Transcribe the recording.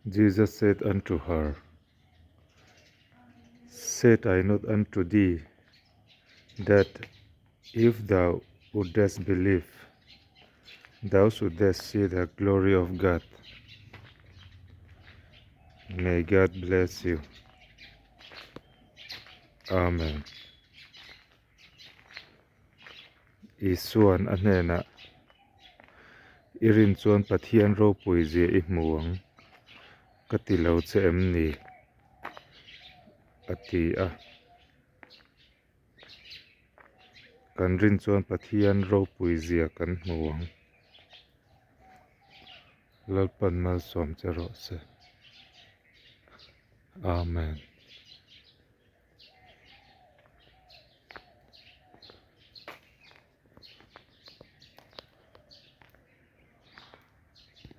Jesus said unto her, Said I not unto thee, that if thou wouldest believe, thou shouldest see the glory of God? May God bless you. Amen. Isuan a hnenah, I rin chuan Pathian ropui zia i hmu ang, ka ti lo che em ni? a ti a. Kan rin chuan Pathian ropui zia kan hmu ang. Lalpan malsawm che rawh se. Amen.